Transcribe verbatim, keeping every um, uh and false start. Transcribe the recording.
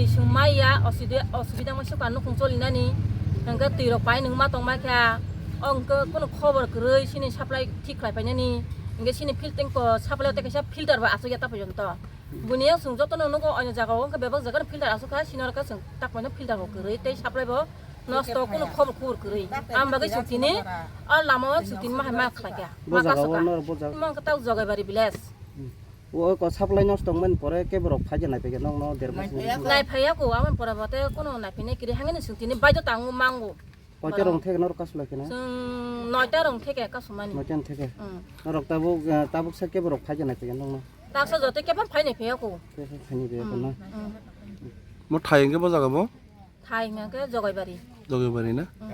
Chwng maya osubida, osubida wngma sukha nukhung cholinani, hwnkhe twi rok pai nung ma tongma kha, o hwnkhe kunu khobor kwrwi chini supply thik khlai painani, hwnkhe chini filter ko supply o tei kaisa filter bai achukya ta porjonto. Buini yang chwng jotono nugo, oino jagao wngkha bebak jagano filter achukha, chini oro khe chwng tak paino filter bo kwrwi tei supply bo nosto, kunu khobor khobor kwrwi. Ang bagwi chwng tini o lama o chwng tini ma hai ma khlaikha, Bo ma jagao kasukha. Norok bo jaga. Omo wngkha ta Jogaibari village. Hmm. O ko supply nosto wngmani pore kebo rok phai je nai phaikha nokno der bosong. Nai phaiya ko, aboni pore bo tei kunu nai phainai kwrwi, hangino chwng tini baidhota wngwi mango. Koita rok theke norok kasu lai kheno? Chwng noita rok theke kasumani. Noita theke. Hmm. Norok tabuk, eh, tabuk sa kebo rok phai je nai phaikha nokno? Taksa joto kebo phai nai phaiya ko. Kebo phai nai phaiya ko na? Hmm. Mo thai hwnkhe bo jaga bo? Thai hwnkhe Jogaibari. Jogaibari na? Hmm.